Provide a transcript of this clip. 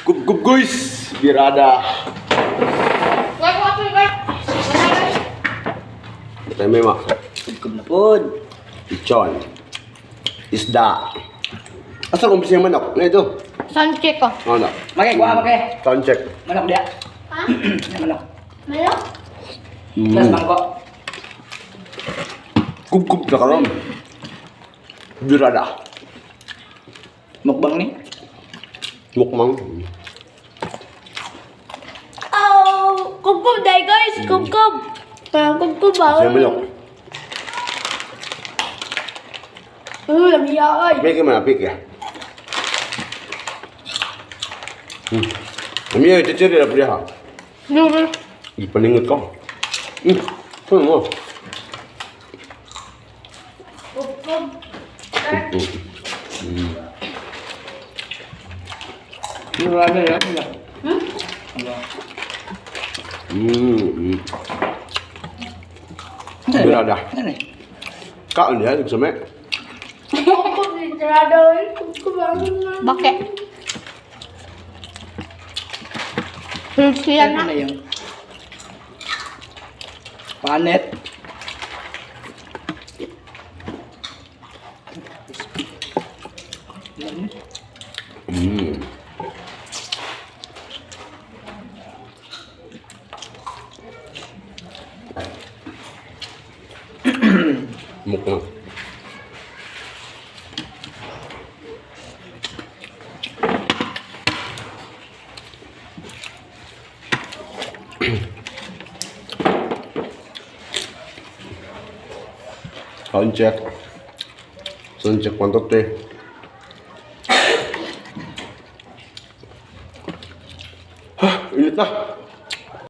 Gub gub guys! Birada. Tayo may ma. Kubkub na pod. Lechon. Isda. Asa kung yung manok? Ano ito? Sound check ko. Ano? Make, kuha, make. Sound check. Manok dia. Ha? Yan, manok. Malo? Plus mangkok. Gub gub na karon. Birada. Mukbang ni. Mukmang. Oh, kumkum day guys, kumkum. Parang kumkum ba? Sa manok. Lamiya ay. Piki man, piki. Ami ay chichiri na priha. No. Ipaningot ko. Ano mo? Kumkum. Marami yan. Ano? Birada. Ano eh? Kaon diha nagsame. Kumkum literado. Kumkum. Bakit? Siya Ano na. na yung panet. Mukbang. Sound check. Sound check 1, 2, 3. Ha, init na.